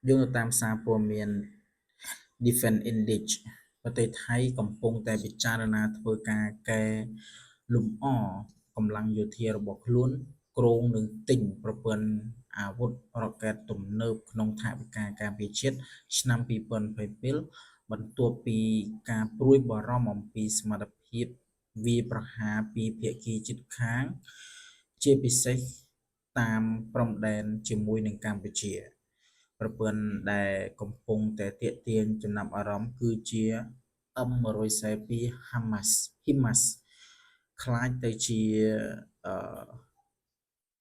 យោងទៅតាមសារព័ត៌មាន Defense Index ប្រទេសថៃកំពុងតែពិចារណាធ្វើការកែលម្អកម្លាំងយោធារបស់ខ្លួន គ្រោងនឹងទិញប្រព័ន្ធអាវុធរ៉ុកែតទំនើបក្នុងថវិកាការពារជាតិឆ្នាំ2022បន្ទាប់ពីការព្រួយបារម្ភអំពីសមត្ថភាពវាយប្រហារពីភាគីជិតខាង ជាពិសេសតាមព្រំដែនជាមួយនឹងកម្ពុជា ប្រព័ន្ធដែលកំពុងតែទាក់ទាញចំណាប់អារម្មណ៍គឺជា M142 HIMARS ក្លាយទៅជាអឺ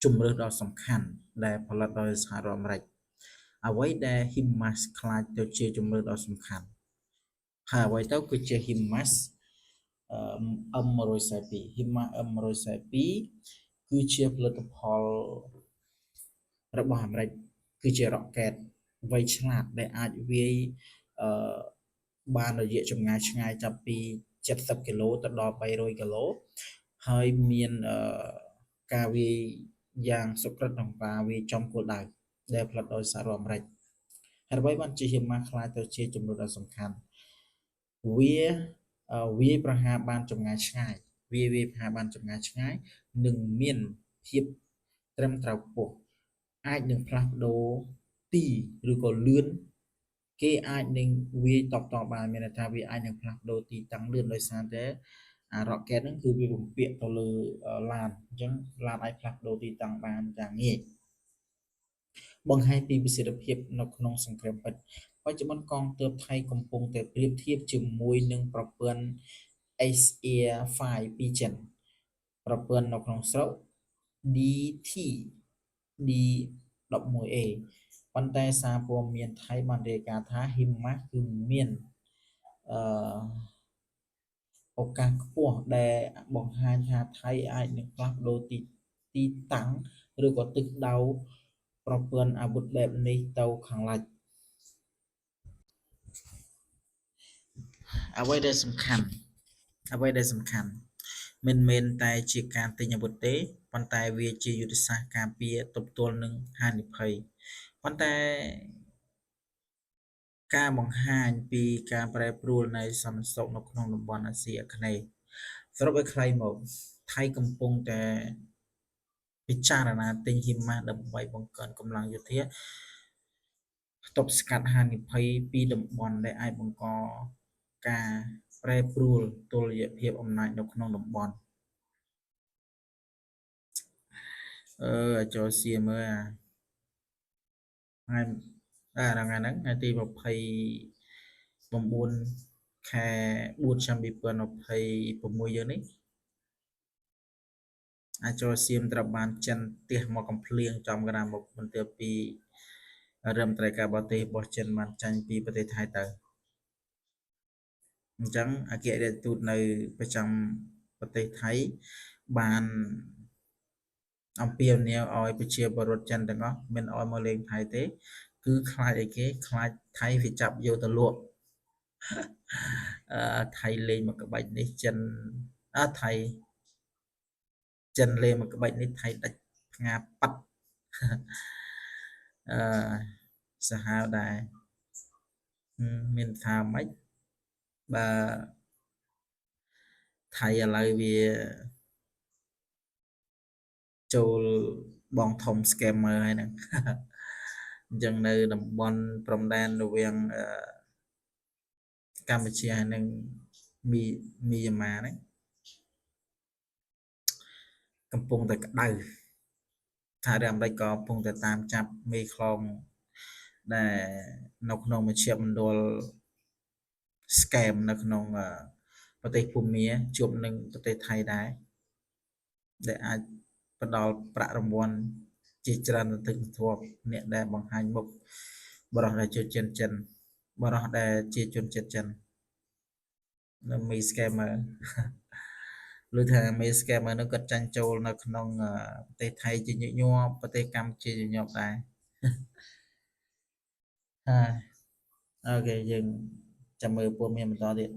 ជម្រើសដ៏សំខាន់ដែលផលិតដោយសហរដ្ឋអាមេរិកអ្វីដែល HIMARS ក្លាយទៅជាជម្រើសដ៏សំខាន់ហើយអ្វីទៅគឺជា HIMARS M142 HIMARS M142 គឺជាផលិតផលរបស់អាមេរិកគឺជារ៉ុកែតវៃឆ្លាតដែលអាចវាយអឺបានរយៈចម្ងាយឆ្ងាយចាប់ពី70គីឡូទៅដល់300គីឡូហើយមានអឺការវាយយ៉ាងសុក្រិតក្នុងការវាយចំគោលដៅដែលផលិតដោយសហរដ្ឋអាមេរិកហើយអ្វីបានជា HIMARS ក្លាយទៅជាជម្រើសដ៏សំខាន់វាវាយប្រហារបានចម្ងាយឆ្ងាយវាវាយប្រហារបានចម្ងាយឆ្ងាយនិងមានភាពត្រឹមត្រូវខ្ពស់អាចនឹងផ្លាស់ប្ដូរទីឬក៏លឿនគេអាចនឹងវាយតបតបានមានន័យថាវាអាចនឹងផ្លាស់ប្ដូរទីតាំងលឿនដោយសារតែអា rocket ហ្នឹងគឺវាបំពាក់ទៅលើឡានអញ្ចឹងឡានអាចផ្លាស់ប្ដូរទីតាំងបានយ៉ាងងាយបង្ហាញពីប្រសិទ្ធភាពនៅក្នុងសង្គ្រាមពិតបច្ចុប្បន្នកងទ័ពថៃកំពុងតែប្រៀបធៀបជាមួយនឹងប្រព័ន្ធ SR5 ពីចិនប្រព័ន្ធនៅក្នុងស្រុក DT D11A ប៉ុន្តែសារព័ត៌មានថៃបានរាយការណ៍ថា HIMARS គឺមានអឺឱកាសខ្ពស់ដែលបង្ហាញថាថៃអាចនឹងផ្លាស់ប្ដូរទីទីតាំងឬក៏ទិសដៅប្រព័ន្ធអាវុធបែបនេះទៅខាងលិចអ្វីដែលសំខាន់អ្វីដែលសំខាន់មិនមែនតែជាការទិញអាវុធទេប៉ុន្តែវាជាយុទ្ធសាស្ត្រការពារទប់ទល់នឹងហានិភ័យប៉ុន្តែការបង្ហាញពីការប្រែប្រួលនៃសន្តិសុខនៅក្នុងតំបន់អាស៊ីអាគ្នេយ៍សរុបឲ្យខ្លីមកថៃកំពុងតែពិចារណាទិញ HIMARS ដើម្បីបង្កើនកម្លាំងយោធាទប់ស្កាត់ហានិភ័យពីតំបន់ដែលអាចបង្កការប្រែប្រួលតុល្យភាពអំណាចនៅក្នុងតំបន់អឺចូលសៀមើលអាថ្ងៃអាថ្ងៃហ្នឹងថ្ងៃទី29ខែ4ឆ្នាំ2026យើងនេះអាចចូលសៀមត្រូវបានចិនទះមកកំភ្លៀងចំកណ្ដាលមុខបន្ទាប់ពីរដ្ឋមន្ត្រីការបរទេសរបស់ចិនបានចាញ់ពីប្រទេសថៃទៅអញ្ចឹងអគ្គរដ្ឋទូតនៅប្រចាំប្រទេសថៃបានអំពាវនាវឲ្យប្រជាពលរដ្ឋចិនទាំងអស់មិនឲ្យមកលេងថៃទេ គឺខ្លាចអីគេខ្លាចថៃវាចាប់យកទៅលក់អឺថៃលេងមកក្បាច់នេះចិនអើថៃចិនលេងមកក្បាច់នេះថៃដាច់ផ្ងាប៉ាត់អឺសាហាវដែរមានថាម៉េចបើថៃឥឡូវវាចូលបងធំ scammer ហើយហ្នឹងអញ្ចឹងនៅតំបន់ព្រំដែនរវាងកម្ពុជាហើយនិងមីមីយ៉ាន់ម៉ាហ្នឹងកំពុងតែក្តៅថាអាមេរិកក៏កំពុងតែតាមចាប់មេខ្លោងដែលនៅក្នុងមជ្ឈមណ្ឌល scam នៅក្នុងប្រទេសភូមាជួបនឹងប្រទេសថៃដែរដែលអាចផ្ដល់ប្រាក់រង្វាន់ជាច្រើនសន្ធឹកសន្ធាប់អ្នកដែលបង្ហាញមុខបរិះដែលជាជនចិនបរិះដែលជាជនជាតិចិននៅមី scammer ឬថាមេ scammer នោះគាត់ចាញ់ចូលនៅក្នុងប្រទេសថៃជាញឹកញាប់ប្រទេសកម្ពុជាជាញញាប់ដែរហើយអូខេយើងចាំមើលព័ត៌មានបន្តទៀត